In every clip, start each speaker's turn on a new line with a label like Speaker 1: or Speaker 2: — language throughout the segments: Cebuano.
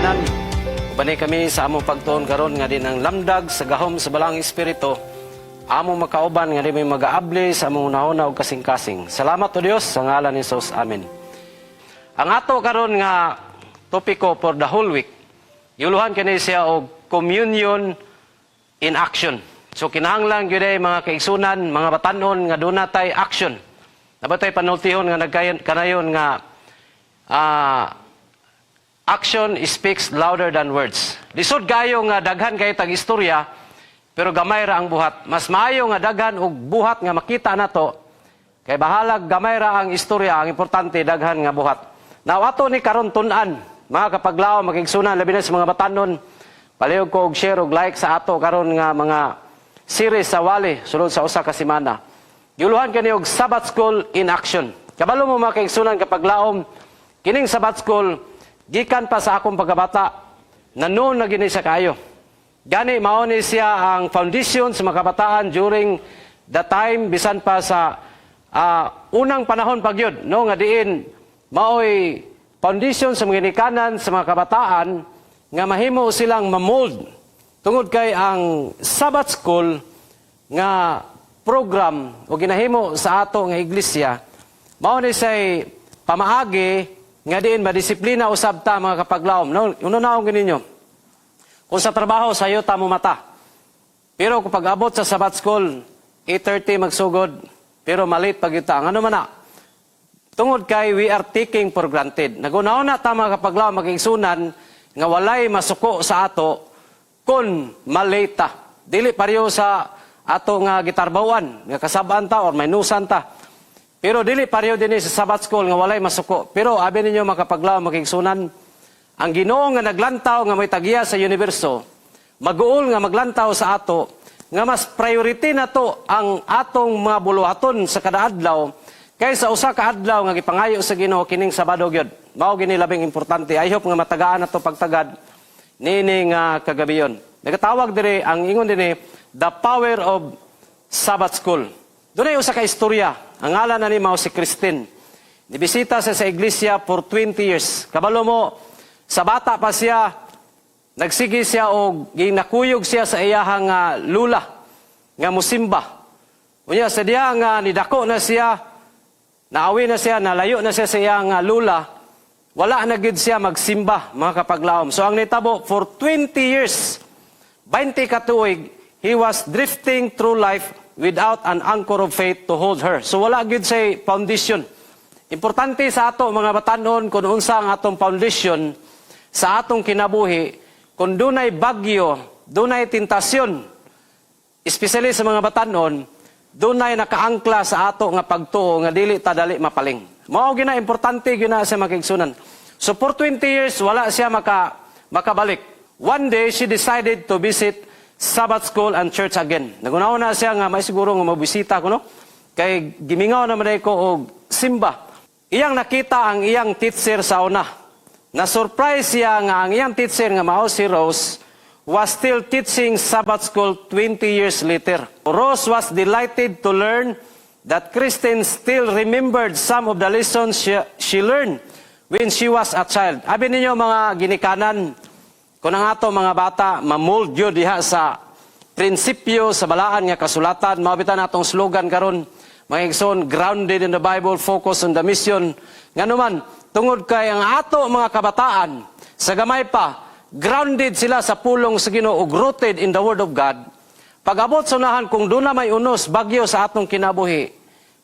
Speaker 1: tanan. Ubani kami sa among pagtuon karon nga diin ang lamdag sa gahom sa Balaang Espiritu among makauban nga di may magaabli sa among hunahuna ug kasing-kasing. Salamat, O Dios, sa ngalan ni Jesus. Amen. Ang ato karon nga topiko for the whole week, giuluhan kini siya og communion in action. So kinahanglan gyud ay, mga kaigsunan, mga batanon, nga duna tay action. Naa ba tay panultihon nga nagkayon kanayon nga action speaks louder than words? Lisod kayo nga daghan kayo tag istorya pero gamay ra ang buhat. Mas maayo nga daghan og buhat nga makita nato kay bahalag gamay ra ang istorya, ang importante daghan nga buhat. Now ato ni karon tun-an, mga kapaglaom, makigsunan, labi na sa mga batanon. Palihog ko og share og like sa ato karon nga mga series sa wali sulod sa usa ka semana. Giuluhan kani og Sabbath School in Action. Kabalo mo, mga kaigsunan, kapaglaom, kining Sabbath School gikan pa sa akong pagkabata na noon na gini sa kayo. Gani mao ni siya ang foundation sa mga kabataan during the time, bisan pa sa unang panahon pagyud, no, nga diin maoy foundation sa mga ginikanan sa mga kabataan nga mahimo silang mamold, tungod kay ang Sabbath School nga program o ginahimo sa ato nga iglesia mao ni say pamaagi nga diin madisiplina usab ta, mga kapaglaom, no? Uno naong ninyo kung sa trabaho sayo ta mo mata, pero kung pag-abot sa Sabbath School, 8:30 magsugod, pero ma-late pag ta. Ano man na? Tungod kay we are taking for granted. Nagunaw na ta, mga kapaglaom, magigsunan, nga walay masuko sa ato kung ma-late ta. Dili pareho sa ato nga gitarbawan, nga kasabaan ta or may nusan ta. Pero dili pareho dinhi sa Sabbath School nga walay masuko. Pero abi ninyo, makapaglaom, makigsunan, ang Ginoo nga naglantaw nga may tag-iya sa universo, maguol nga maglantaw sa ato nga mas priority na to ang atong mga buluhaton sa kada adlaw kaysa usa ka adlaw nga gipangayo sa Ginoo, kining Sabado gyud. Mao gini labing importante. I hope nga matagaan nato pagtagad niini nga kagabiyon. Nagatawag dire, ang ingon dinhi, the power of Sabbath School. Dunay usa ka istorya. Ang ngalan na ni mao si Christine. Nibisita siya sa iglesia for 20 years. Kabalo mo, sa bata pa siya, nagsige siya og ginakuyog siya sa iyahang lula nga musimba. Unya sa diha nga nidako na siya, naawi na siya, nalayo na siya sa iyang lula, wala na gid siya magsimba, mga kapaglaom. So ang nitabo for 20 years, 20 katuig, he was drifting through life without an anchor of faith to hold her. So wala gid say foundation. Importante sa ato, mga batanon, kung unsa ang atong foundation sa atong kinabuhi, kung dunay bagyo, dunay tentasyon, especially sa mga batanon, dunay nakaangkla sa ato nga pagtuo nga dili ta dali mapaling. Mao gina importante gina sa makigsunan. So for 20 years wala siya makabalik. One day she decided to visit Sabbath School and church again. Nagunaw na siya nga may siguro nga mabisita ko, no. Kay gimingaw naman ko og simba. Iyang nakita ang iyang teacher sa una. Na surprise siya nga ang iyang teacher nga mao si Rose was still teaching Sabbath School 20 years later. Rose was delighted to learn that Christine still remembered some of the lessons she learned when she was a child. Abi ninyo, mga ginikanan, kung ang ato mga bata mamold yun diha sa prinsipyo sa balaan nga kasulatan, mao bitaw atong slogan karon, mga igsoon, "Grounded in the Bible, focus on the mission." Ngano man, tungod kay ang ato mga kabataan sa gamay pa, grounded sila sa pulong sa Ginoo ug rooted in the Word of God. Pag-abot sa unahan, kung doon na may unos, bagyo sa atong kinabuhi,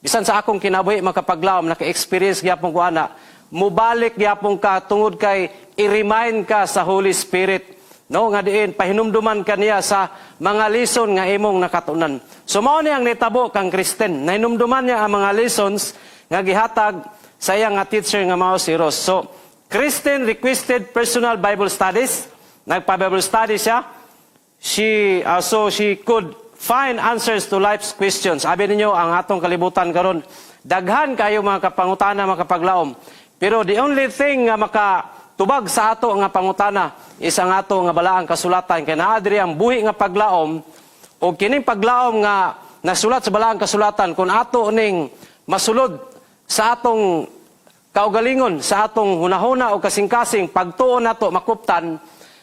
Speaker 1: bisan sa akong kinabuhi, makapaglaom, naka-experience gyapon ko ana, mubalik gyapon ka tungod kay i-remind ka sa Holy Spirit. No, nga diin pahinumduman ka niya sa mga lesson nga imong nakatunan. So mao ni ang nitabo kang Kristen. Nahinumduman niya ang mga lessons nga gihatag sa iyang nga teacher nga mao si Rose. So Kristen requested personal Bible studies. Nagpa-Bible study siya. She so she could find answers to life's questions. Abi ninyo, ang atong kalibutan karon daghan kayo mga kapangutana, mga kapaglaom. Pero the only thing nga makatubag sa ato nga pangutana is ang ato nga balaang kasulatan, kay naa diri ang buhi nga paglaom, o kining paglaom nga nasulat sa balaang kasulatan, kung ato ning masulod sa atong kaugalingon sa atong hunahuna o kasing-kasing pagtuo nato makuptan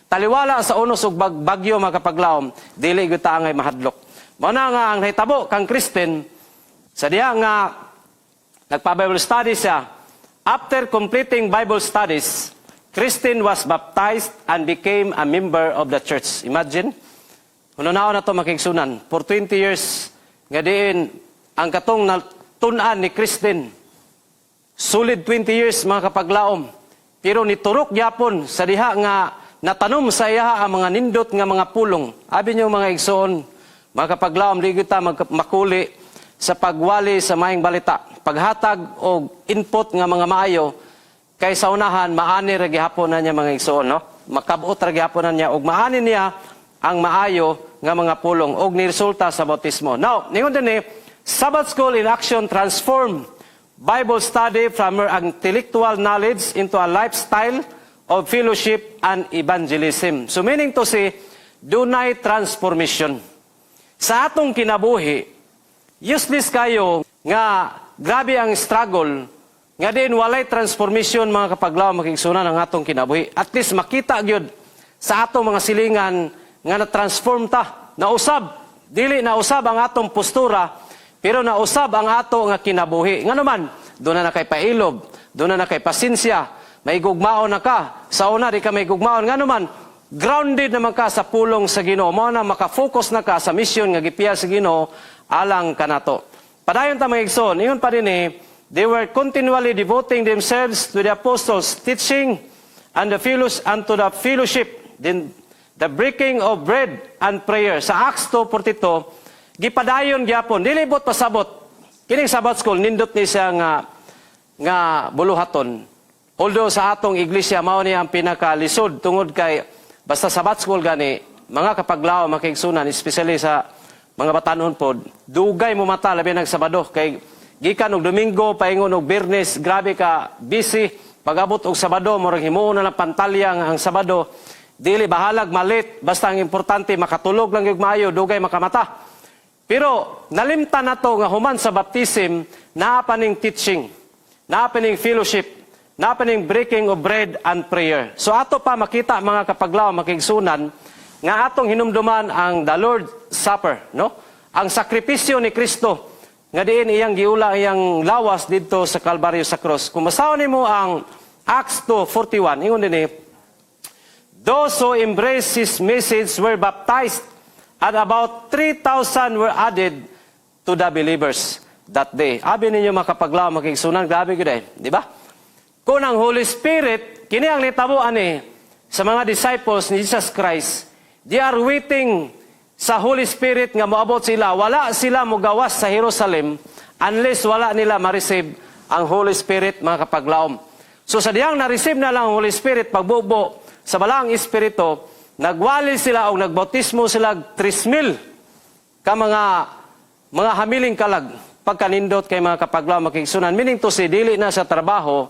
Speaker 1: taliwala sa unos ug bagyo, mga kapaglaom, dili gyud ta angay mahadlok. Mao na nga ang nahitabo kang Kristen sa diha nga nagpa-Bible study siya. After completing Bible studies, Christine was baptized and became a member of the church. Imagine, hunahunao nato, mga kaigsuonan, for 20 years nga diin ang katong natun-an ni Christine, solid 20 years, mga kapaglaom. Pero niturok gyapon sa diha nga natanom sa iya ang mga nindot nga mga pulong. Abi niyo, mga igsoon, mga kapaglaom, di kita makuli sa pagwali sa maayong balita. Paghatag og input nga mga maayo kay sa unahan maani ra gihapon na niya, mga igsoon, no? Makabot ra gihapon na niya ug maani niya ang maayo nga mga pulong og niresulta sa bautismo. Now, ningon dinhi, Sabbath School in action transform Bible study from her intellectual knowledge into a lifestyle of fellowship and evangelism. So meaning to say, dunay transformation. Sa atong kinabuhi, useless kayo nga grabe ang struggle nga din walay transformation, mga kapaglaom, mga kaigsuonan, ang atong kinabuhi. At least makita gyud sa atong mga silingan nga na-transform ta, nausab, dili nausab ang atong postura, pero nausab ang ato nga kinabuhi. Nga naman, duna na kay pailob, duna na kay pasensya, may gugmaon na ka. Sa una, di ka may gugmaon. Nga naman, grounded naman ka sa pulong sa Ginoo. Mao na makafocus na ka sa mission nga gipiya sa Ginoo alang kanato. Padayon ta, mga igsoon, ingon pa dinhi, they were continually devoting themselves to the apostles' teaching and to the fellowship, then the breaking of bread and prayer. Sa Acts 2:42, gipadayon gyapon, dili buot pasabot. Kining Sabbath School, nindot ni siya nga buluhaton. Although sa atong iglesia mao ni ang pinakalisod tungod kay basta Sabbath School gani, mga kapaglaom, mga kaigsuonan, especially sa mga batanon pod, dugay mo mata labi nag Sabado kay gikan og Domingo paingon og Biyernes, grabe ka busy. Pag-abot og Sabado, murag himuon na lang pantalya ang Sabado. Dili bahalag ma-late, basta ang importante makatulog lang yung maayo, dugay makamata. Pero nalimtan nato nga human sa baptism, naa pa ning teaching, naa pa ning fellowship, naa pa ning breaking of bread and prayer. So ato pa makita, mga kapaglaom, mga kaigsuonan, nga atong hinumduman ang the Lord's Supper, no? Ang sakripisyo ni Kristo nga diin iyang giula ang iyang lawas didto sa Kalbaryo, sa cross. Kung basahon nimo ang Acts 2:41, ingon dinhi, "Those who embraced his message were baptized, and about 3,000 were added to the believers that day." Abi ninyo, mga kapaglaom, mga kaigsuonan, grabe gyud eh, di ba? Kung ang Holy Spirit, kini ang nitabo ani sa mga disciples ni Jesus Christ, they are waiting sa Holy Spirit nga moabot sila. Wala sila mogawas sa Jerusalem unless wala nila ma-receive ang Holy Spirit, mga kapaglaom. So sa diyang na-receive na lang ang Holy Spirit, pagbubo sa Balaang Espiritu, nagwali sila o nagbautismo sila 3,000 ka mga hamiling kalag pagkanindot kay, mga kapaglaom, mga kaigsuonan. Meaning to say, dili na sa trabaho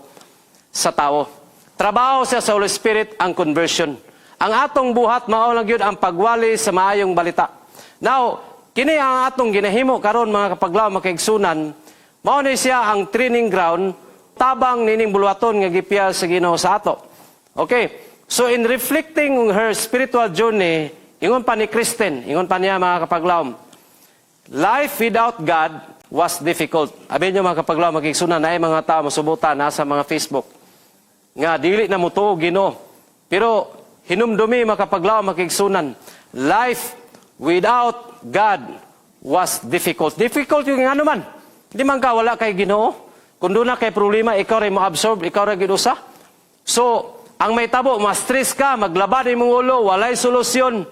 Speaker 1: sa tao. Trabaho siya sa Holy Spirit ang conversion. Ang atong buhat mao lang gyud ang pagwali sa maayong balita. Now, kini ang atong ginahimo karon, mga kapaglaom, mga kaigsuonan, mao ni siya ang training ground tabang nining buluhaton nga gipiya sa Ginoo sa ato. Okay. So in reflecting on her spiritual journey, ingon pa ni Kristen, ingon pa niya, mga kapaglaom, "Life without God was difficult." Abi niyo, mga kapaglaom, mga kaigsuonan, naay mga tao masubutan nasa mga Facebook nga dili na mo tuo Ginoo. Pero hinumdumi, mga kapaglaom, mga kaigsuonan, life without God was difficult. Difficult yung ano man. Di man ka wala kay Ginoo. Kung duna kay problema, ikaw ray mo absorb, ikaw ray ginusa. So, ang may tabo, ma-stress ka, maglabad imong ulo, walay solusyon.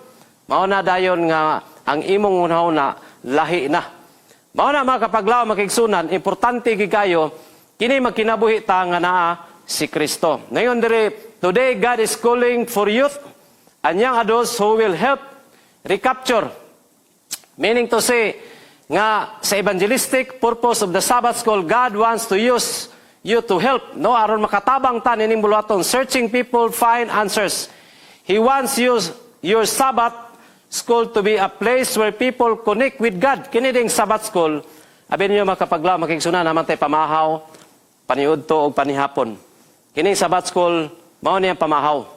Speaker 1: Mao na dayon nga ang imong hunahuna lahi na. Mao na, mga kapaglaom, mga kaigsuonan, importante gyud kayo kini magkinabuhi ta nga naa si Kristo. Ngayon dire, today God is calling for youth and young adults who will help recapture. Meaning to say, nga sa evangelistic purpose of the Sabbath School, God wants to use you to help, no? Aron makatabang ta nining buluhaton, searching people find answers. He wants you, your Sabbath School to be a place where people connect with God. Kini ding Sabbath School, abi ninyo, mga kapaglaom, mga kaigsuonan, naman tay pamahaw. Paniudto og panihapon. Kining Sabbath School, mao ni ang pamahaw.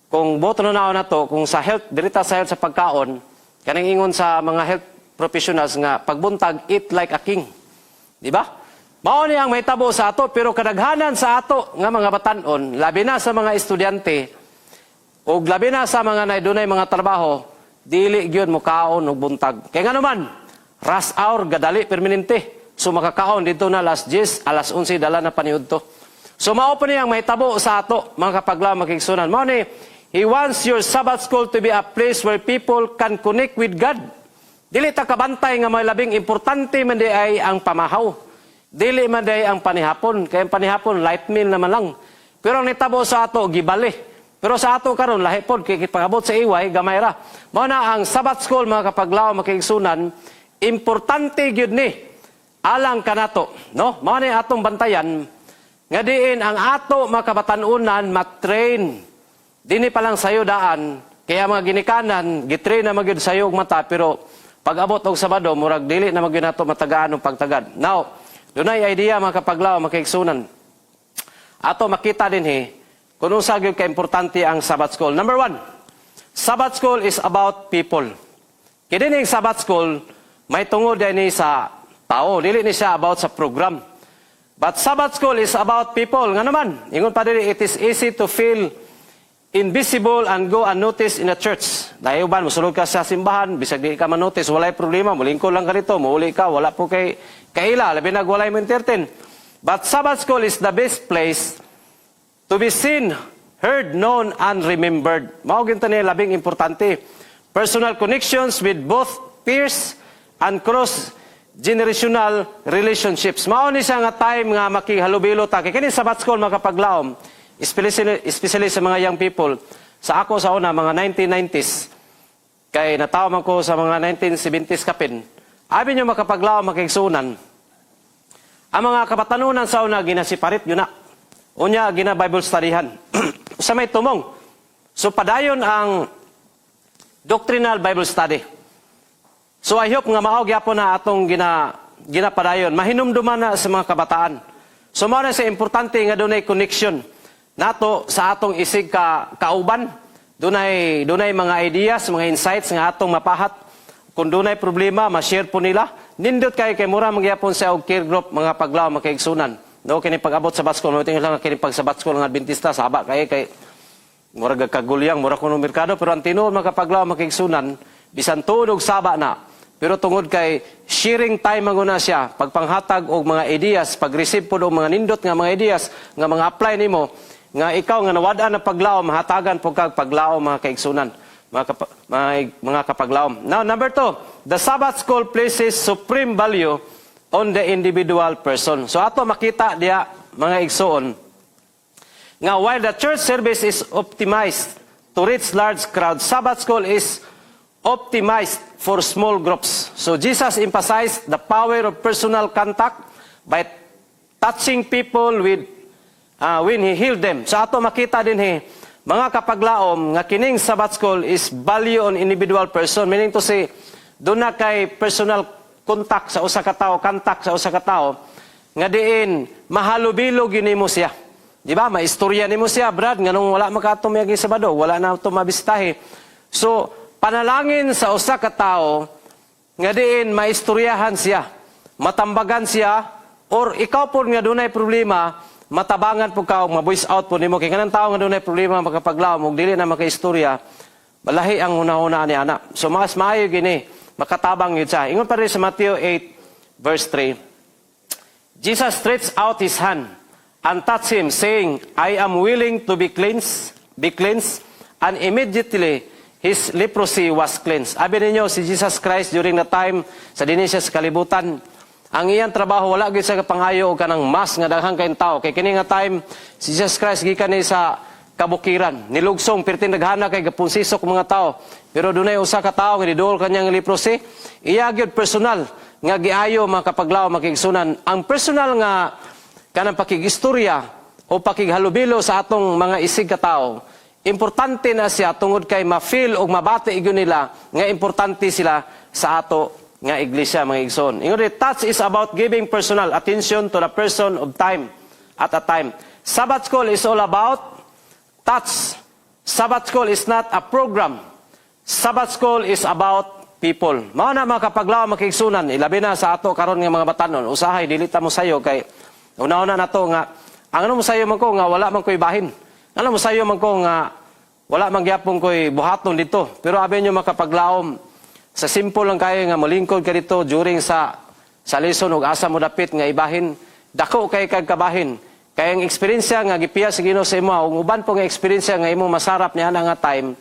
Speaker 1: Kung boto na nato, kung sa health, dirita sa health sa pagkaon, kaning ingon sa mga health professionals nga pagbuntag, eat like a king. Di ba? Mao ni ang mahitabo sa ato, pero kadaghanan sa ato nga mga batanon, labi na sa mga estudyante ug labi na sa mga naidunay mga trabaho, dili gyud mokaon og buntag. Kay ngano man, rush hour gadali permanente. So makakaon dito na alas 10, alas 11 dala na paniudto. So mao pa ni ang mahitabo sa ato, mga kapaglaom, mga kaigsuonan. Mao ni he wants your Sabbath school to be a place where people can connect with God. Dili ta kabantay nga may labing importante man di ay ang pamahaw. Dili man di ay ang panihapon. Kaya ang panihapon, light meal naman lang. Pero ang nitabo sa ato, gibali. Pero sa ato karon lahi pod kay pag-abot sa iway, gamay ra. Mao na ang Sabbath school, mga kapaglaom, mga kaigsuonan, importante gyud ni alang kanato, no? Mao ni atong bantayan nga diin ang ato mga kabatanunan matrain. Dini pa lang sayo daan, kaya mga ginikanan, gitrain na magyud sayo og mata, pero pag abot og Sabado, murag dili na magyud nato matagaan og pagtagad. Now, dunay idea, mga kapaglaom, mga kaigsuonan. Ato makita dinhi kung unsa gyud ka importante ang Sabbath school. Number one, Sabbath school is about people. Kini ning Sabbath school may tungod ni sa tao, dili ni siya about sa program. But Sabbath school is about people. Nga naman, ingon pa dili, it is easy to feel invisible and go unnoticed in a church. Dahil uban, musulod ka sa simbahan, bisag di ka manotice, walay problema, mulingkod lang ka dito, muuli ka, wala po kay kaila, labi na walay mo entertain. But Sabbath school is the best place to be seen, heard, known, and remembered. Mao gyud ni labing importante. Personal connections with both peers and cross generational relationships. Mao ni siya nga time nga makihalubilo ta. Kay kini Sabbath school, mga kapaglaom, especially sa mga young people. Sa ako sa una, mga 1990s, kay natawo man ko sa mga 1970s kapin. Abi nyo, makapaglaom, makigsunan, ang mga kabatanunan sa una, ginasiparit yun na. Unya, gina Bible studyhan. Sa may tumong. So padayon ang doctrinal Bible study. So I hope nga mao gyapon na atong ginapadayon. Mahinumduman na sa mga kabataan. So mao na sa importante nga dunay connection nato sa atong isig ka kauban. Dunay mga ideas, mga insights nga atong mapahat. Kung dunay problema, ma-share po nila. Nindot kay kay mura magyapon sa og care group, mga paglaom, mga kaigsuonan. No, kini pag-abot sa Sabbath school, mo lang kini pag Sabbath school ng Adventista saba kay kay murag kagulyang, mura kuno merkado, pero ang tinuod, mga kapaglaom, mga kaigsuonan, bisan tuod og saba na. Pero tungod kay sharing time man na siya, pagpanghatag og mga ideas, pag-receive pod og mga nindot nga mga ideas nga mga apply nimo, nga ikaw nga nawad-an na paglaom, hatagan po kag paglaom, mga kaigsuonan, mga kapaglaom. Now, number two, the Sabbath school places supreme value on the individual person. So ato makita diya, mga igsoon, nga while the church service is optimized to reach large crowds, Sabbath school is optimized for small groups. So Jesus emphasized the power of personal contact by touching people with when he healed them. So ato makita din he, mga kapaglaom, nga kining Sabbath school is value on individual person. Meaning to say, doon na kay personal contact sa usa ka tawo, contact sa usa ka tawo, nga diin mahalubilo gyud nimo siya. Di ba? Maistorya nimo siya, "Brad, nganong wala makaadto miaging Sabado, wala na to mabisitahe." So, panalangin sa usa ka tawo nga diin maistoryahan siya, matambagan siya, or ikaw po nga dunay problema, matabangan po ka, ma-voice out po nimo. Kay kanang tao nga dunay problema, makapaglaom, ug dili na makaistorya, malahi ang hunahuna ni ana. So mas maayo gini, makatabang yun siya. Ingon pa rin sa Matthew 8 verse 3, Jesus stretched out his hand and touched him, saying, "I am willing to be cleansed, be cleansed." And immediately, his leprosy was cleansed. Abi ninyo, si Jesus Christ during the time sa dinhi siya sa kalibutan, ang iyang trabaho wala gyud sa pangayo og kanang mas nga daghang kayong tao. Kay kini nga time si Jesus Christ gikan ni sa kabukiran. Nilugsong perting daghana kay gapunsisok mga tao. Pero dunay usa ka tawo nga niduol kanyang leprosy. Iya gyud personal nga giayo, mga kapaglaom, mga kaigsuonan. Ang personal nga kanang pakigistorya o pakighalubilo sa atong mga isig ka tao, importante na siya tungod kay ma-feel o mabati gyud nila nga importante sila sa ato nga iglesia, mga igsoon. Ingon rin, touch is about giving personal attention to the person of time at a time. Sabbath school is all about touch. Sabbath school is not a program. Sabbath school is about people. Mao na, mga kapaglaom, mga kaigsuonan, ilabi na sa ato karon nga mga batanon, usahay dili ta mo sayo kay una-una nato nga ang ano mo sayo man ko nga wala man ko'y bahin. Ano mo sayo man ko nga wala man gyapon ko'y buhaton dito. Pero abi nyo, makapaglaom, sa simple lang kayo nga molingkod ka dito during sa lesson ug asa mo dapit nga ibahin, dako kay kag kabahin. Kay ang eksperyensya nga gipiya sa Ginoo sa imo ug uban po nga eksperyensya nga imo masarap niya nga time,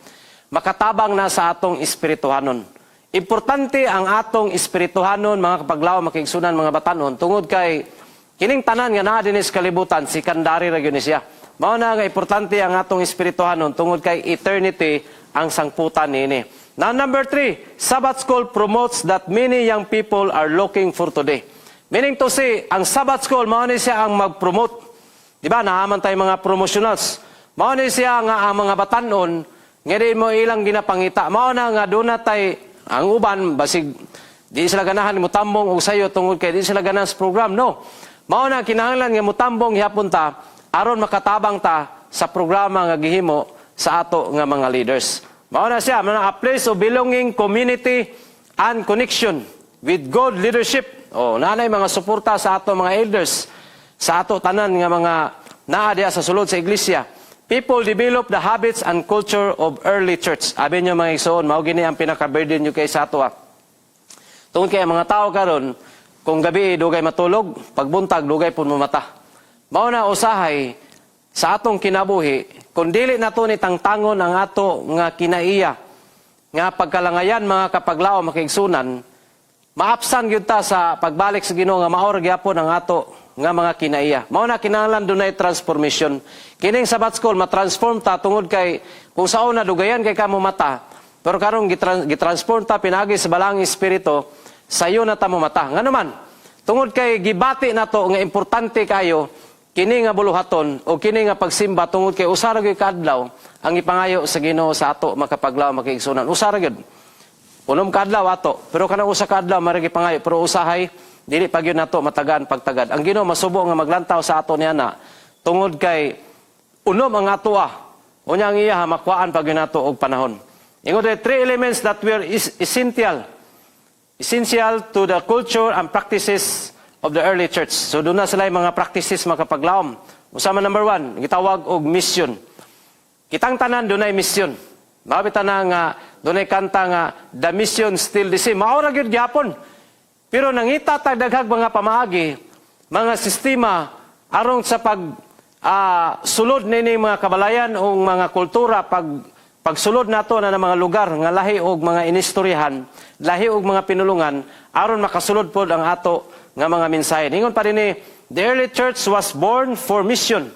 Speaker 1: makatabang na sa atong espirituhanon. Importante ang atong espirituhanon, mga kapaglaom, mga kaigsuonan, mga batanon, tungod kay kining tanan nga naa dinhi sa kalibutan, secondary ra gyud ni siya. Mao na nga importante ang atong espirituhanon tungod kay eternity ang sangputan niini. Now, number three, Sabbath school promotes that many young people are looking for today. Meaning to say, ang Sabbath school, mao ni siya ang mag-promote. Di ba, naa man tayo mga promotionals. Mao ni siya nga ang mga batanon, nga di mo ilang ginapangita. Mao na nga doon na tay, ang uban, basig, di sila ganahan mutambong og sayo tungod kay di sila ganahan sa program. No. Mao na kinahanglan nga mutambong hapon ta, aron makatabang ta sa programa nga gihimo sa ato nga mga leaders. Mao na siya, mao na a place of belonging, community, and connection with God leadership. O, nanay mga suporta sa ato mga elders, sa ato tanan nga mga naa diha sa sulod sa iglesia. People develop the habits and culture of early church. Abi nyo, mga igsoon, mao gini ang pinaka-burden nyo kay sa ato ah. Tungod kay ang mga tao karon, kung gabi dugay matulog, pagbuntag dugay pud mamata. Mao na usahay sa atong kinabuhi, kung dili nato ni tangtangon ang ato nga kinaiya, nga pagkalangayan, mga kapaglaom, mga kaigsuonan, maapsan gyud ta sa pagbalik sa Ginoo nga mao ra gyapon ang ato nga mga kinaiya. Mao na kinahanglan dunay transformation. Kining Sabbath school ma-transform ta tungod kay kung sa una dugayan kay kamo mata, pero karon gitransform ta pinaagi sa Balaang Espiritu, sayo na ta mo mata. Ngano man, tungod kay gibati nato nga importante kayo kini nga buluhaton o kini nga pagsimba tungod kay usa ra gyud kaadlaw ang ipangayo sa Ginoo sa ato, makapaglaom, mga kaigsuonan. Usa ra gyud. 6 ka adlaw ato, pero kanang usa ka adlaw mara pangayo, pero usahay dili pa gyud nato matagaan pagtagad. Ang Ginoo masubo nga maglantaw sa ato niya na tungod kay unom ang ato ah. Unya ang iya makuhaan pa gyud nato og panahon. Ingon the three elements that were is essential essential to the culture and practices of the early church. So doon na sila yung mga practices, makapaglaom. Usama, number one, gitawag og mission. Kitang tanan dunay mission. Mabita na nga dunay kanta nga "The mission still the same." Mao ra gyud gyapon. Pero nangita tag daghag mga pamaagi, mga sistema aron sa pag sulod nini mga kabalayan o mga kultura, pag pagsulod nato na ng mga lugar nga lahi og mga inistoryahan, lahi og mga pinulungan aron makasulod pod ang ato nga mga mensahe. Ingon pa dinhi, the early church was born for mission.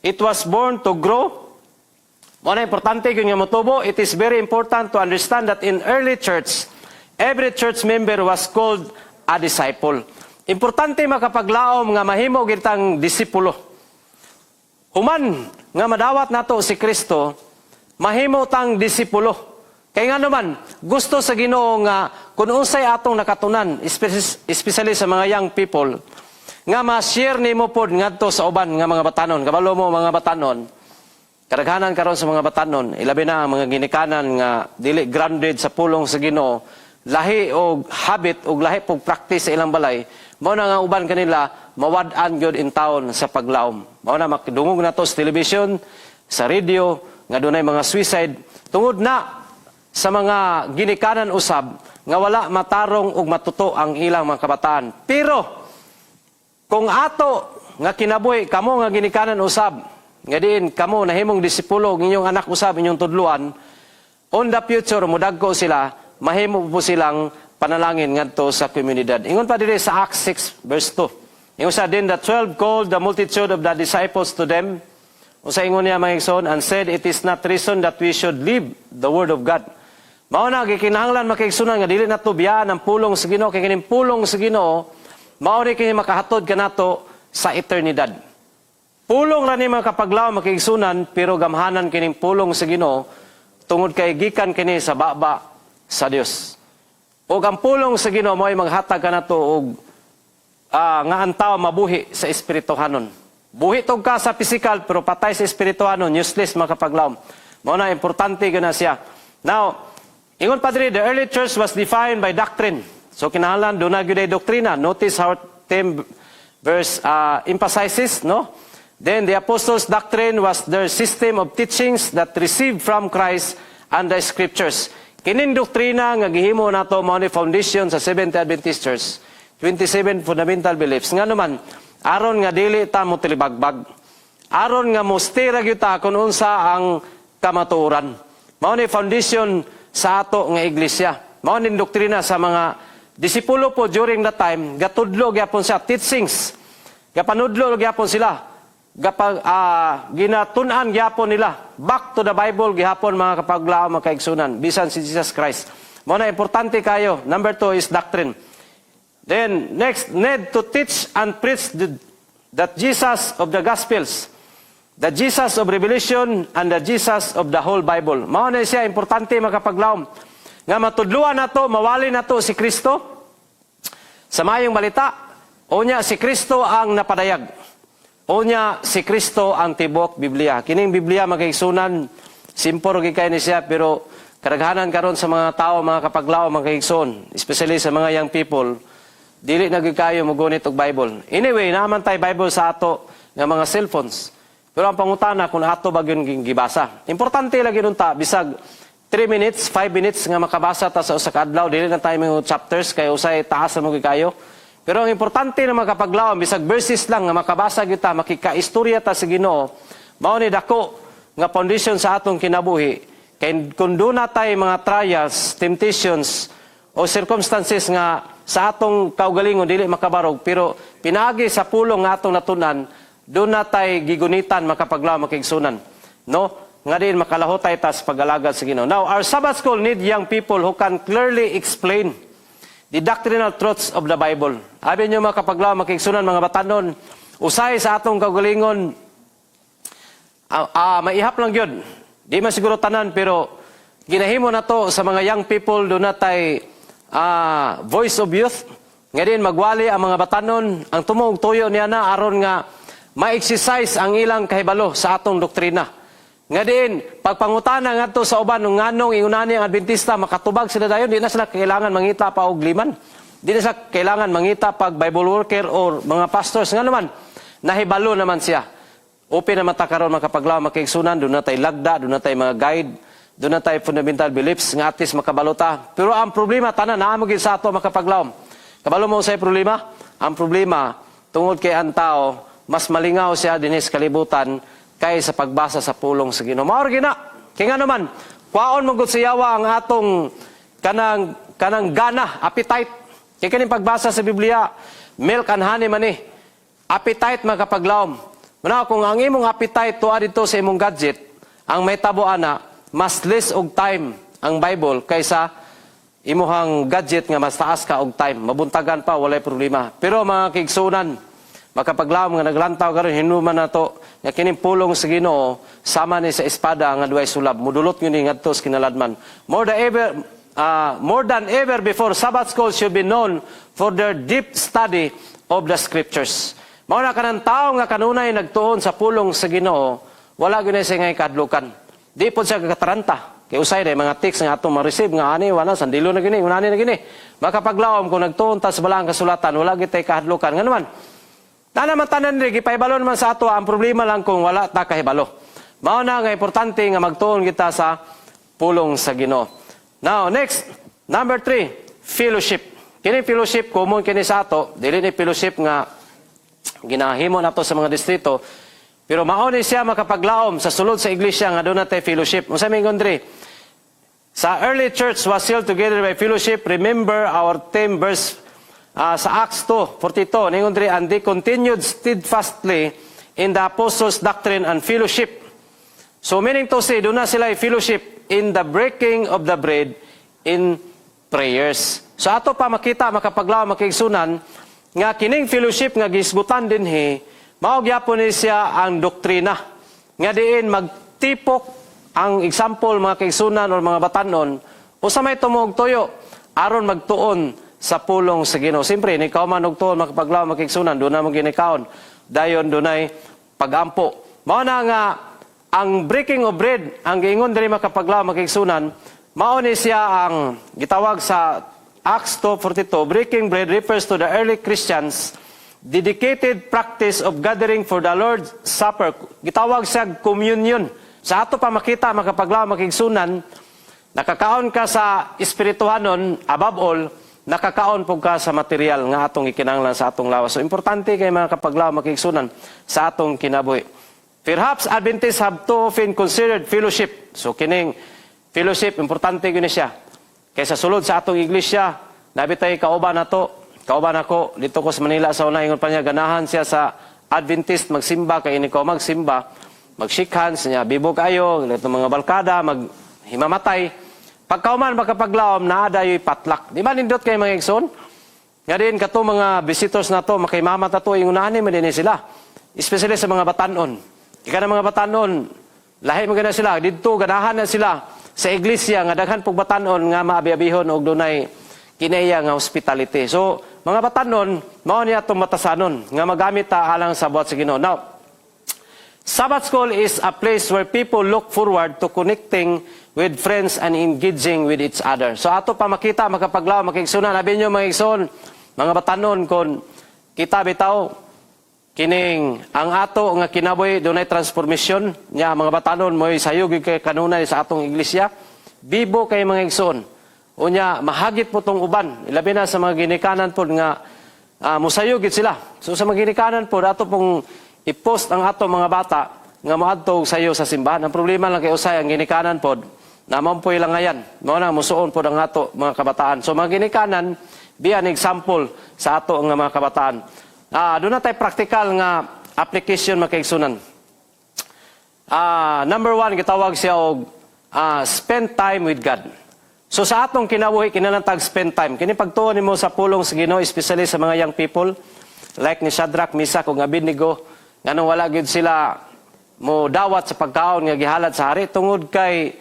Speaker 1: It was born to grow. Mao na importante gyud nga motubo. It is very important to understand that in early church, every church member was called a disciple. Importante, makapaglaom, nga mahimo kitang disipulo. Human nga madawat nato si Kristo, mahimo tang disipulo. Kay nga naman, gusto sa Ginoo nga kung unsay atong nakatunan, especially sa mga young people, nga ma-share nimo pod ngadto sa uban nga mga batanon. Kabalo mo, mga batanon, kadaghanan karon sa mga batanon, ilabi na ang mga ginikanan nga dili grounded sa pulong sa Ginoo, lahi og habit og lahi pog practice sa ilang balay, mao na nga uban kanila mawad-an gyud in town sa paglaom. Mao na makadungog nato sa television, sa radio nga dunay mga suicide tungod na sa mga ginikanan usab nga wala matarong ug matuto ang ilang mga kabataan. Pero kung ato nga kinabuhi, kamo nga ginikanan usab, nga diin kamo nahimong disipulo ng inyong anak usab inyong tudluan, on the future mudagko sila, mahimo po silang panalangin ngadto sa komunidad. Ingon pa diri sa Acts 6 verse 2. Ingon sa, "Then the 12 called the multitude of the disciples to them." Usa ingon niya, mga igsoon, "and said, 'It is not reason that we should leave the word of God.'" Mao na gikinahanglan, mga kaigsuonan, nga dili nato biyaan ang pulong sa Ginoo kay kining pulong sa Ginoo mao ni kini makahatod kanato sa eternidad. Pulong ra ni, mga kapaglaom, mga kaigsuonan, pero gamhanan kining pulong sa Ginoo tungod kay gikan kini sa baba sa Dios. Ug ang pulong sa Ginoo mo'y maghatag kanato og nga ang tao mabuhi sa espirituhanon. Buhi tog ka sa physical pero patay sa espirituano, useless, mga kapaglaom. Mao na importante gyud na siya. Now, ingon pa diri, the early church was defined by doctrine. So kinahanglan duna gyud ay doktrina. Notice how theme verse emphasizes, no? Then the apostles' doctrine was their system of teachings that received from Christ and the scriptures. Kining doktrina nga gihimo nato mao ni foundation sa Seventh Adventist Church. 27 fundamental beliefs. Nga naman, aron nga dili ta mo tilibagbag. Aron nga mo stay ra gyud ta kung unsa ang kamatuoran. Mao ni foundation sa ato nga iglesia. Mao ni doktrina sa mga disipulo po during that time, gatudlo gyapon sa teachings. Gapanudlo gyapon sila. Gapag ginatun-an gyapon nila. Back to the Bible gihapon, mga kapaglaom, mga kaigsunan, bisan si Jesus Christ. Mao na importante kayo. Number two is doctrine. Then next, need to teach and preach that Jesus of the Gospels, the Jesus of Revelation, and the Jesus of the whole Bible. Mao na siya importante, makapaglaom nga matudluan nato, mawali nato si Kristo sa Maayong Balita. Unya si Kristo ang napadayag. Unya si Kristo ang tibok Biblia. Kining Biblia, mga kaigsunan, simple gyud kay ni siya, pero kadaghanan karon sa mga tao, mga kapaglaom, mga kaigsoon, especially sa mga young people, dili na gyud kayo mogunit og Bible. Anyway, naa man tay Bible sa ato nga mga cellphones. Pero ang pangutana kung ato ba gyud gibasa. Importante lagi unta bisag 3 minutes, 5 minutes nga makabasa ta sa usa ka adlaw, dili na tayo mga chapters kay usay taas na mo gyud kayo. Pero ang importante na makapaglaom, bisag verses lang nga makabasa gyud ta, makikaistorya ta sa Ginoo, mao ni dako nga foundation sa atong kinabuhi. Kay kung duna tay mga trials, temptations o circumstances nga sa atong kaugalingon dili makabarog, pero pinaagi sa pulong nga atong natunan, duna tay gigunitan, makapaglaom, makaigsunan, no, nga din makalahutay ta sa pag-alagad sa Ginoo. Now, our Sabbath school need young people who can clearly explain the doctrinal truths of the Bible. Abi niyo, mga kapaglaom, makaigsunan, mga batanon, usay sa atong kaugalingon maihap lang yun. Di man siguro tanan, pero ginahimo na to sa mga young people, duna tay Voice of Youth. Nga din magwali ang mga batanon, ang tumong tuyo niya na aron nga ma-exercise ang ilang kahibalo sa atong doktrina. Nga din, pagpangutana ngadto sa uban nung nganong ingunani ang Adventista, makatubag sila dayon, di na sila kailangan mangita pa og liman. Di na sila kailangan mangita pag Bible worker or mga pastors. Nga naman, nahibalo naman siya. Open naman ta karon, makapaglaom, makaigsunan, duna tay lagda, duna tay mga guide, duna tay fundamental beliefs nga at least makabalo ta. Pero ang problema tanan naa mo gyud sa ato, makapaglaom. Kabalo mo sa problema? Ang problema tungod kay ang tao mas malingaw siya dinhi sa kalibutan kay sa pagbasa sa pulong sa Ginoo. Mao ra na. Kay nga naman, kwaon mo gud sa yawa ang atong kanang gana, appetite. Kay kaning pagbasa sa Biblia, milk and honey man ni. Appetite, makapaglaom. Muna kung ang imong appetite tuwa dito sa imong gadget, ang may tabo ana, mas less og time ang Bible kaysa imuhang gadget nga mas taas ka og time. Mabuntagan pa, walay problema. Pero mga kaigsunan, makapaglaom nga naglantaw karon, hinuman nato nga kining pulong sa Ginoo sama ni sa espada nga duhay sulab, mudulot gyud ni ngadto sa kinaladman. More than ever before, Sabbath schools should be known for their deep study of the scriptures. Mao na kanang tao nga kanunay nagtuon sa pulong sa Ginoo, wala gyud na siya ngay kahadlukan. Di pod siya kataranta. Kay usay na mga text nga atong ma-receive nga ani wala sandilo na gini, unani na gini. Makapaglaom kung nagtuon ta sa balaang kasulatan, wala gyud tay kahadlukan. Nga naman, na naman tanan diri gipahibalo naman sa ato, ang problema lang kung wala ta kahibalo. Mao na nga importante nga magtuon kita sa pulong sa Ginoo. Now, next, number three, fellowship. Kini fellowship, common kini sa ato, dili ni fellowship nga ginahimo nato sa mga distrito, pero mao ni siya, makapaglaom, sa sulod sa iglesia nga duna tay fellowship. Unsa may ingon diri? Sa early church was sealed together by fellowship. Remember our theme verse sa Acts 2:42. Ningon diri, "And they continued steadfastly in the apostles' doctrine and fellowship." So meaning to say, duna sila fellowship in the breaking of the bread, in prayers. So ato pa makita, makapaglaom, makaigsunan, nga kining fellowship nga gisgutan dinhi, mao gyapon ni siya ang doktrina. Nga diin magtipok ang example, mga kaigsunan or mga batanon, usa may tumuog tuyo aron magtuon sa pulong sa Ginoo. Siyempre, ikaw man og tuon, makapaglaom, makaigsunan, duna mo ginikaon. Dayon dunay pagampo. Mao na nga ang breaking of bread, ang giingon diri, makapaglaom, mga kaigsuonan, mao ni siya ang gitawag sa Acts 2:42. Breaking bread refers to the early Christians' dedicated practice of gathering for the Lord's Supper. Gitawag siya communion. Sa ato pa makita, makapaglaom, mga kaigsuonan, nakakaon ka sa espirituhanon, above all, nakakaon pud ka sa material nga atong ikinahanglan sa atong lawas. So importante kay, mga kapaglaom, mga kaigsuonan, sa atong kinabuhi. Perhaps Adventists have too often considered fellowship. So kining fellowship, importante gyud ni siya. Kaysa sulod sa atong iglesia, naa bitay kauban nato, kauban ako dito ko sa Manila sa una, ingon pa niya ganahan siya sa Adventist magsimba kay ini ko magsimba, mag-shake hands niya, bibo kayo, ito mga balkada, maghimamatay. Pagkauman, makapaglaom, naa dayoy potluck. Di ba nindot kay, mga igsoon? Nga din kato mga visitors na to, makaimama ta to, ingunahan man din sila. Especially sa mga batanon. Ika na mga batanon, lahi mo na sila, didto ganahan na sila sa iglesia nga daghan pug batanon nga maabi-abihon og dunay kinaiya nga hospitality. So, mga batanon, mao niya atong matasanon nga magamit ta alang sa buhat sa Ginoo. Now, Sabbath school is a place where people look forward to connecting with friends and engaging with each other. So ato pa makita, makapaglaom, mga kaigsuonan, abi nyo, mga igsoon, mga batanon, kon kita bitaw kining ang ato nga kinabuhi dunay transformation nya, mga batanon, mo'y sayo gyud kay kanunay sa atong iglesia. Bibo kay, mga igsoon. Unya mahagit po tong uban, ilabi na sa mga ginikanan pod nga musayo gid sila. So sa mga ginikanan pod, ato pong i-post ang ato mga bata nga moadto og sayo sa simbahan. Ang problema lang kay usay ang ginikanan pod namampoy lang ngayan. Mao na musuon pod ang ato mga kabataan. So mga ginikanan, be an example sa ato nga mga kabataan. Doon na tayo practical nga application, mga kaigsuonan. Number one, gitawag siya og spend time with God. So sa atong kinabuhi, kinahanglan tag spend time. Kini pagtuon nimo sa pulong sa Ginoo, especially sa mga young people, like ni Shadrach, Meshach ug Abednego, nganong wala gyud sila mo dawat sa pagkaon nga gihalad sa hari? Tungod kay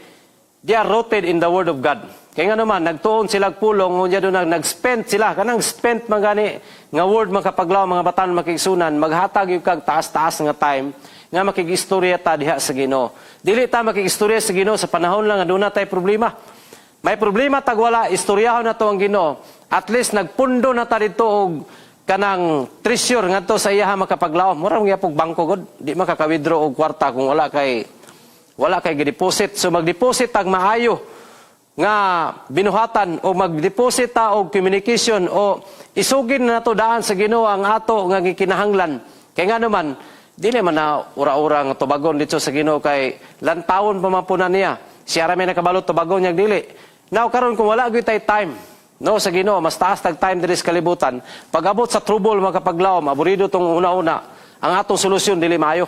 Speaker 1: they are rooted in the word of God. Kaya nga naman, nagtuon sila og pulong, unya doon nag-spend sila. Kanang spend man gani nga word, makapaglaom, mga batan, mga kaigsuonan, maghatag yung kag taas-taas nga time nga makigistorya ta diha sa Ginoo. Dili ta makigistorya sa Ginoo sa panahon lang nga doon na tay problema. May problema tag wala, istoryahon na to ang Ginoo. At least nagpundo na ta dito og kanang treasure ngadto sa iyaha, makapaglaom. Mura man gyapog bangko god, di makaka-withdraw og kwarta kung wala kay gi-deposit. So mag-deposit tag maayo nga binuhatan o mag-deposit ta og communication o isugin na nato daan sa Ginoo ang ato nga gikinahanglan. Kay nga naman, dili man na ura-ura nga tubagon dito sa Ginoo kay lantawon pa man po na niya. Siya ra may nakabalo tubagon niya dili. Now karon kung wala gyud tay time no sa Ginoo, mas taas tag time diri sa kalibutan. Pag-abot sa trouble, makapaglaom, aburido tong una-una, ang atong solusyon dili maayo.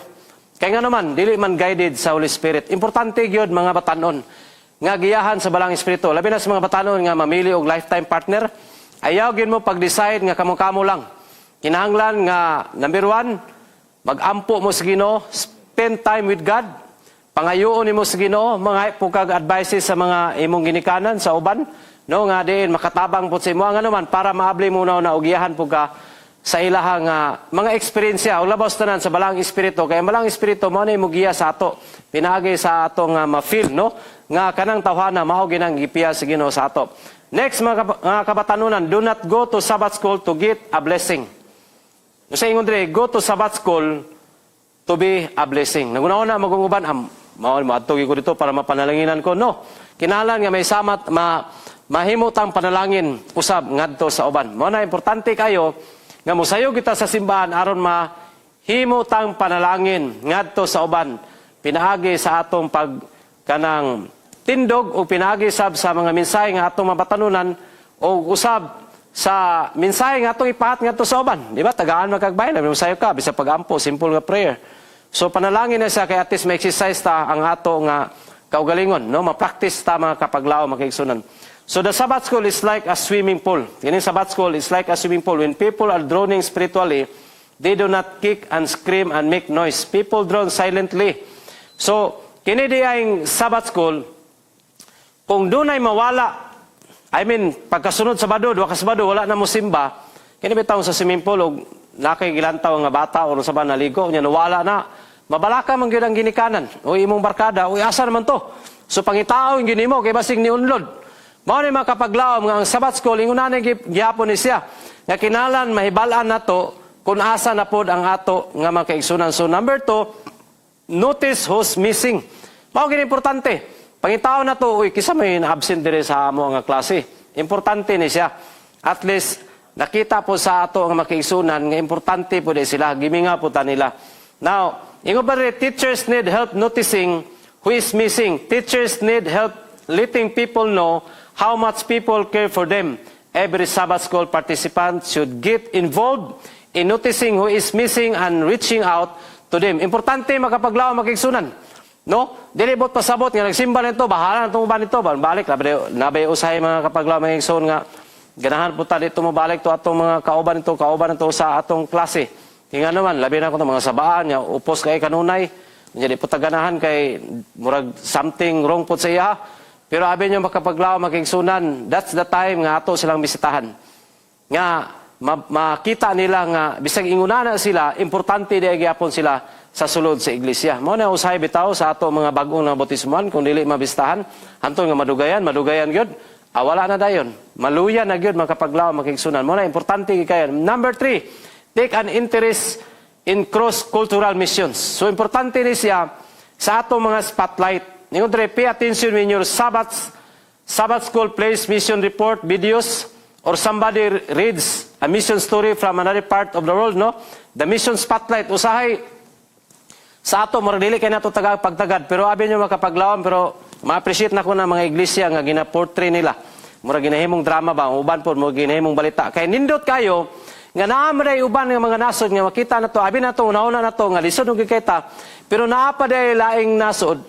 Speaker 1: Kay nga naman, dili man guided sa Holy Spirit. Importante gyud, mga batanon, nga giyahan sa Balaang Espiritu. Labi na sa mga batanon nga mamili og lifetime partner, ayaw gyud mo pag-decide nga kamo-kamo lang. Kinahanglan nga number one, mag-ampo mo sa Ginoo, spend time with God. Pangayoon nimo sa Ginoo, mga po kag advices sa mga imong ginikanan, sa uban, no, nga diin makatabang po sa imo nga naman para maabli mo na og giyahan po ka sa ilahang mga eksperyensya o labaw tanan sa Balaang Espiritu, kay ang Balaang Espiritu mao na mo giya sa ato pinaagi sa atong ma-feel no nga kanang tawhana mao ginang gipiya sa Ginoo sa ato. Next, mga kabatanunan, do not go to Sabbath school to get a blessing. Sa ingon diri, go to Sabbath school to be a blessing. Naguna-una magunguban am mao moadto ko dito para mapanalanginan ko, no. Kinahanglan nga may samat ma mahimo tang panalangin usab ngadto sa uban. Mao na importante kayo nga mosayo kita sa simbahan aron mahimo tang panalangin ngadto sa uban pinaagi sa atong pag kanang tindog o pinaagi sab sa mga mensahe nga atong mabatanunan o usab sa mensahe nga atong ipahat ngadto sa uban. Di ba? Tagaan man kag bayan, sayo ka bisa pagampo, simple nga prayer. So panalangin na siya kay at least ma-exercise ta ang ato nga kaugalingon, no? Ma-practice ta, mga kapaglaom, mga kaigsuonan. So the Sabbath school is like a swimming pool. Kini Sabbath school is like a swimming pool. When people are drowning spiritually, they do not kick and scream and make noise. People drown silently. So, kini di ang Sabbath school, kung dunay mawala, I mean, pagkasunod Sabado, duha ka Sabado, wala na mo simba, kini bitaw sa swimming pool, og Naa kay gilantaw nga bata o sa ba naligo nya nawala na, mabalaka man gyud ang ginikanan o imong barkada, "Uy, asa naman to?" So pangitao gyud nimo kay basig ni unlod. Mao ni, mga kapaglaom, nga ang Sabbath School ingon ani gihapon ni siya nga kinahanglan mahibal-an nato kung asa na pod ang ato nga mga kaigsunan. So number 2, notice who's missing. Mao gini importante. Pangitao na to, "Uy, kinsa may na-absent dire sa amo nga klase?" Importante ni siya. At least nakita po sa ato ang mga kaigsunan nga importante po di sila, giminga po ta nila. Now, ingon pa rin, teachers need help noticing who is missing. Teachers need help letting people know how much people care for them. Every Sabbath School participant should get involved in noticing who is missing and reaching out to them. Importante, makapaglaom, makaigsunan. No? Dili bot pasabot nga nagsimba nito, bahala na tumuban nito, balik labi nabay usahay, mga kapaglaom, mga nga ganahan po ta dito mobalik to atong mga kauban nito sa atong klase. Tinga naman, labi na ko mga sabaan nga upos kay kanunay. Nya di po ta ganahan kay murag something wrong po sa iya. Pero abi nyo, makapaglaom, makaigsunan, that's the time nga ato silang bisitahan. Nga makita nila nga bisag inguna na sila, importante di gyapon sila sa sulod sa iglesia. Mao na usahay bitaw sa ato mga bag-ong nabautismohan, kung dili mabistahan, hantong nga madugayan, madugayan gyud, ah, wala na dayon. Maluya na gyud, makapaglaom, makaigsunan. Mao na importante gyud kayo. Number 3, take an interest in cross-cultural missions. So importante ni siya sa ato mga spotlight. Ningon dre, pay attention when your Sabbath School plays mission report videos or somebody reads a mission story from another part of the world, no? The mission spotlight, usahay sa ato, murag dili kay nato taga pagtagad, pero abi nyo, makapaglaom, pero ma-appreciate na ko na mga iglesia nga gina-portray nila. Murag ginahimong drama ba, ang uban po, murag ginahimong balita. Kay nindot kayo, nga naa man day uban nga mga nasod nga makita na to, abi na to, una na to, nga lisod ng kita, pero naa pa day laing nasod,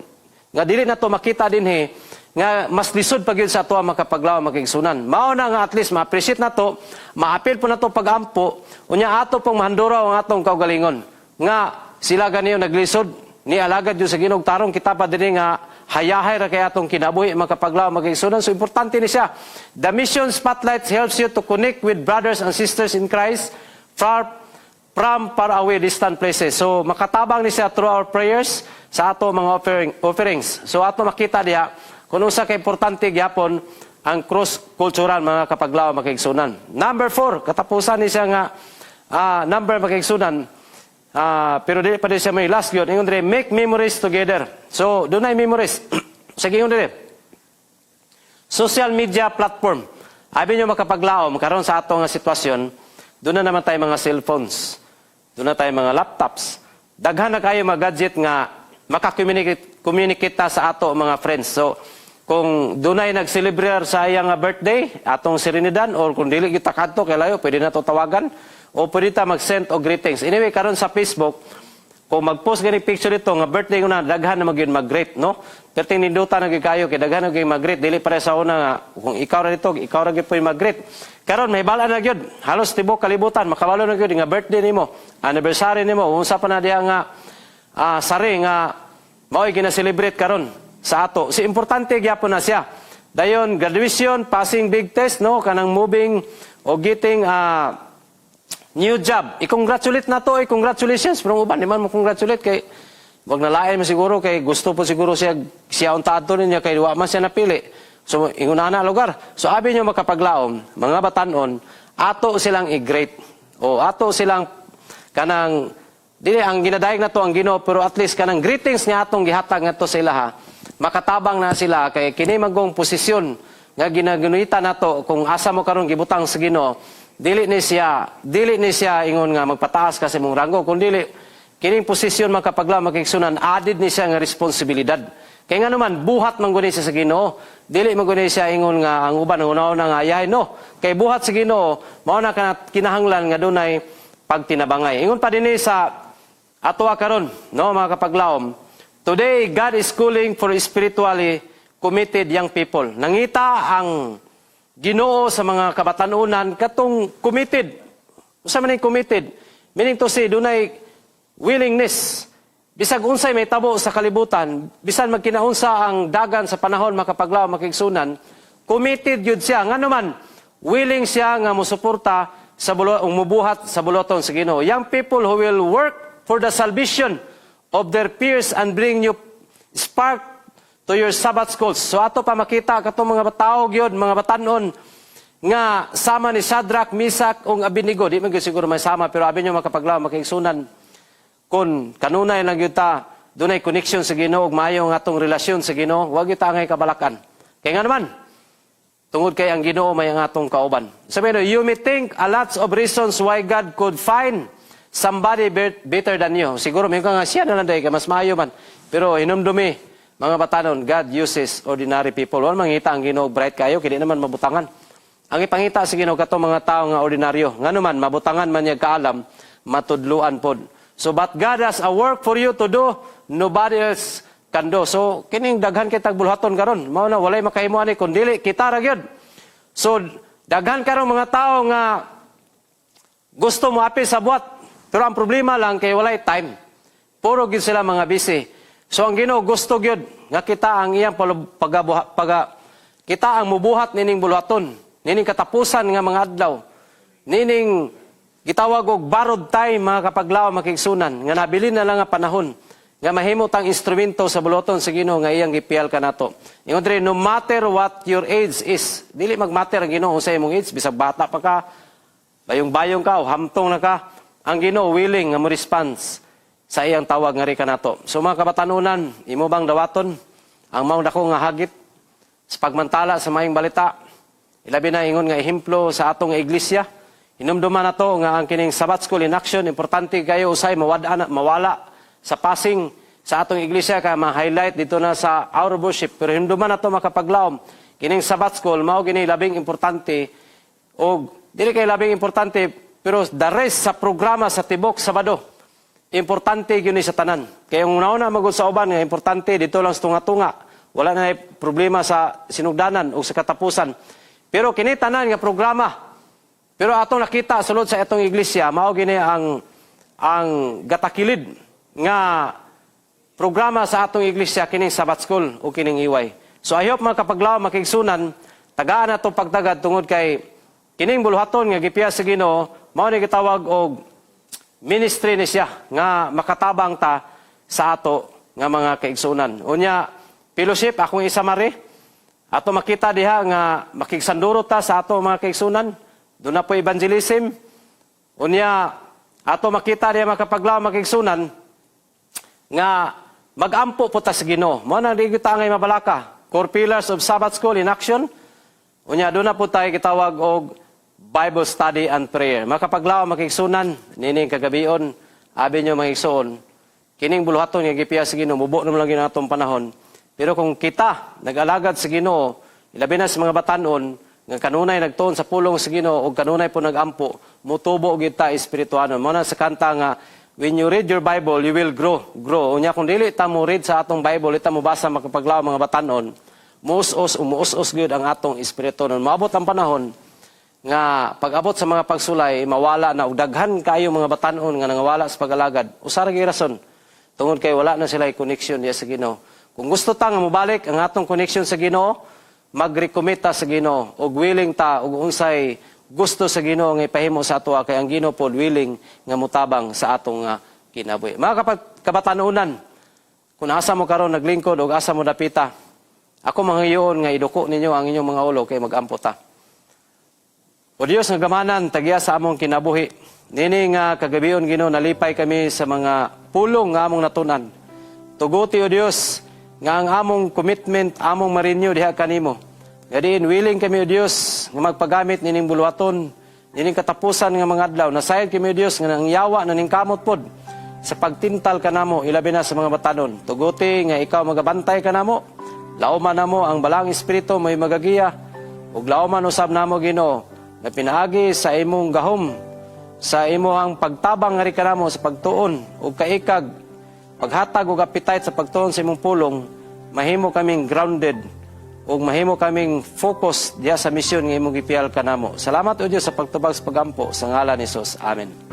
Speaker 1: nga dili na to makita dinhi, nga mas lisod pa gyud sa ato ang makapaglaom, makaigsunan. Mao na nga at least ma-appreciate na to, ma-appeal po na to pag-ampo, unya ato pong mahanduraw ang atong kaugalingon. Nga sila ganiyo naglisod ni alagad yun sa Ginoo, tarong kita pa dinhi nga hayahay ra kay atong kinabuhi, makapaglaom, makaigsunan. So importante ni siya. The mission spotlight helps you to connect with brothers and sisters in Christ far from far away distant places. So makatabang ni siya through our prayers sa ato mga offerings. So ato makita diha kung unsa ka importante gyapon ang cross-cultural, mga kapaglaom, makaigsunan. Number 4, katapusan ni siya nga number, makaigsunan. Pero di pa din siya may last yun. Ingon dire, make memories together. So, dunay memories. Sige, ingon dire. Social media platform. Abi nyo, makapaglaom, karon sa ato nga sitwasyon, doon na naman tayo mga cellphones. Doon na tayo mga laptops. Daghan na kayo mga gadget nga maka-communicate communicate ta sa ato mga friends. So, kung dunay nag-celebrate sa iyang nga birthday, atong Serenidan, or kung dili kita kadto kay layo, pwede na to tawagan o pwede ta mag-send og greetings. Anyway, karon sa Facebook, kung mag-post gani picture dito nga birthday ko na, daghan na magyud mag-greet, no? Pero ninduta na gyud kayo kay daghan na gyud mag-greet, dili pare sa una nga kung ikaw ra dito, ikaw ra gyud po'y mag-greet. Karon may balaan na gyud, halos tibok kalibutan makabalo na gyud nga birthday nimo, anniversary nimo, unsa pa na diha nga sari nga mao'y gina-celebrate karon sa ato. Si importante gyapon na siya. Dayon graduation, passing big test, no, kanang moving o getting new job. I-congratulate na to, i-congratulations. Pero ang uban, di man mo congratulate kay wag na lain mo siguro kay gusto po siguro siya siya unta adto niya kay wa man siya napili. So ingon na lugar. So abi nyo, makapaglaom, mga batanon, ato silang i-greet. O ato silang kanang dili ang ginadayeg na to ang Ginoo, pero at least kanang greetings nga atong gihatag ngadto sa ilaha, makatabang na sila kay kini magong posisyon nga ginagunita nato, kung asa mo karon gibutang sa Ginoo, dili ni siya ingon nga magpataas ka sa imong ranggo, kun dili kining posisyon, makapaglaom, makaigsunan, added ni siya nga responsibilidad. Kay nga naman buhat man guni siya sa Ginoo, dili man guni siya ingon nga ang uban ang una nga ayahay, no, kay buhat sa Ginoo. Mao na kinahanglan nga dunay pagtinabangay. Ingon pa dinhi sa atoa karon, no, mga kapaglaom, today God is calling for spiritually committed young people. Nangita ang Ginoo sa mga kabatanunan katong committed. Usa man ning committed? Meaning to say, dunay willingness. Bisag unsay may tabo sa kalibutan, bisan magkinaunsa ang dagan sa panahon, makapaglaom, makaigsunan, committed yun siya. Nga naman, willing siya nga mosuporta sa bulo, ug mubuhat sa buluhaton sa Ginoo. Young people who will work for the salvation of their peers and bring new spark to your Sabbath schools. So ato pa makita katong mga tao gyud, mga batanon nga sama ni Shadrach, Meshach ug Abednego. Di man gyud siguro may sama, pero abi nyo, makapaglaw, makaigsunan, kung kanunay lang gyud ta dunay connection sa Ginoo ug maayo ang atong relasyon sa Ginoo, wa gyud ta angay kabalakan. Kay nga naman, tungod kay ang Ginoo may ang atong kauban. Sabi no, you may think a lots of reasons why God could find somebody better than you. Siguro may nga siya na lang dahil kay mas maayo man. Pero hinumdumi, mga batanon, God uses ordinary people. Wala mangita ang Ginoo bright kayo, kini naman mabutangan. Ang ipangita sa Ginoo kato mga tao nga ordinaryo. Ngano man mabutangan man niya kaalam, matudluan pod. So but God has a work for you to do, nobody else can do. So kining daghan kay tag buluhaton karon. Mao na walay makahimo ani kun dili kita ra gyud. So daghan karon mga tao nga gusto mo apil sa buhat. Pero ang problema lang kay walay time. Puro gyud sila mga busy. So ang Ginoo gusto gyud nga kita ang iyang pagabuha, kita ang mubuhat nining buluhaton, nining katapusan nga mga adlaw, nining gitawag og borrowed time, mga kapaglaw, makigsunan, nga nabilin na lang nga panahon nga mahimo tang instrumento sa buluhaton sa Ginoo nga iyang gipiyal kanato. Ingon diri, no matter what your age is, dili magmatter ang Ginoo sa imong age, bisag bata pa ka, bayong-bayong ka o hamtong na ka, ang Ginoo willing nga mo response sa iyang tawag nga kanato. So mga kabatanunan, imo bang dawaton ang maong dako nga hagit sa pagmantala sa maayong balita? Ilabi na ingon nga ehemplo sa atong iglesia. Hinumduman nato nga ang kining Sabbath School in Action, importante kayo usay mawad mawala sa passing sa atong iglesia kay ma-highlight dito na sa our worship. Pero hinumduman nato, makapaglaom, kining Sabbath School mao gini labing importante og dili kay labing importante, pero the rest sa programa sa tibok Sabado, importante gyud ni sa tanan. Kay ang una-una magud sa uban nga importante dito lang sa tunga-tunga. Wala na problema sa sinugdanan o sa katapusan. Pero kini tanan nga programa, pero atong nakita sulod sa atong iglesia, mao gini ang gatakilid nga programa sa atong iglesia, kining Sabbath School o kining EY. So I hope, mga kapaglaw, makigsunan, tagaan nato pagtagad tungod kay kining buluhaton nga gipiya sa Ginoo mao ni gitawag og ministry ni siya nga makatabang ta sa ato nga mga kaigsunan. Unya, fellowship, akong i-summary, ato makita diha nga makigsanduro ta sa ato mga kaigsunan. Doon na po evangelism. Unya, ato makita diha, makapaglaw, makigsunan, nga magampo po ta sa Ginoo. Mao na di kita ngay mabalaka. Core pillars of Sabbath School in Action. Unya, doon na po tayo gitawag og Bible study and prayer. Makapaglaw, makigsunan, nining kagabion, abi nyo, mga igsoon, kining buluhaton nga gipiya sa Ginoo, mubo naman lang atong panahon. Pero kung kita nag-alagad sa Ginoo, ilabi na sa mga batanon, nga kanunay nagtuon sa pulong sa Ginoo ug kanunay po nagampo, mutubo gyud ta espirituanon. Mao na sa kanta nga when you read your Bible, you will grow, grow. Unya kung dili ta mo read sa atong Bible, ita mo basa, makapaglaw, mga batanon, muus-us, umuus-us gyud ang atong espirituanon. Maabot ang panahon nga pag-abot sa mga pagsulay, mawala na, og daghan kayo mga batanon nga nangawala sa pag-alagad. Usa ra gyud rason, tungod kay wala na sila connection diya sa Ginoo. Kung gusto ta nga mobalik ang atong connection sa Ginoo, mag-recommit ta sa Ginoo ug willing ta og unsay gusto sa Ginoo nga ipahimo sa ato, kay ang Ginoo pod willing nga motabang sa atong kinabuhi. Mga kabatanunan, kung asa mo karon naglingkod ug asa mo dapita, ako mangayoon nga iduko ninyo ang inyong mga ulo kay magampo ta. O Dios nga gamanan, tagya sa among kinabuhi. Nini nga kagabion, Ginoo, nalipay kami sa mga pulong nga among natunan. Tuguti, O Dios, nga ang among commitment among ma-renew diha kanimo. Nga diin willing kami, O Dios, nga magpagamit nining buluhaton, nining katapusan nga mga adlaw. Nasayod kami, O Dios, nga ang yawa na ning kamot pod sa pagtintal kanamo, ilabi na sa mga batanon. Tuguti nga ikaw magabantay kanamo, lauman namo ang Balaang Espiritu may magagiya, ug lauman usab namo, Ginoo, nga pinaagi sa imong gahom, sa imong pagtabang nga kanamo sa pagtuon ug kaikag, paghatag og appetite sa pagtuon sa imong pulong, mahimo kaming grounded ug mahimo kaming focus diha sa misyon nga imong gipiyal kanamo. Salamat, O Dios, sa pagtubag sa pagampo sa ngalan ni Jesus. Amen.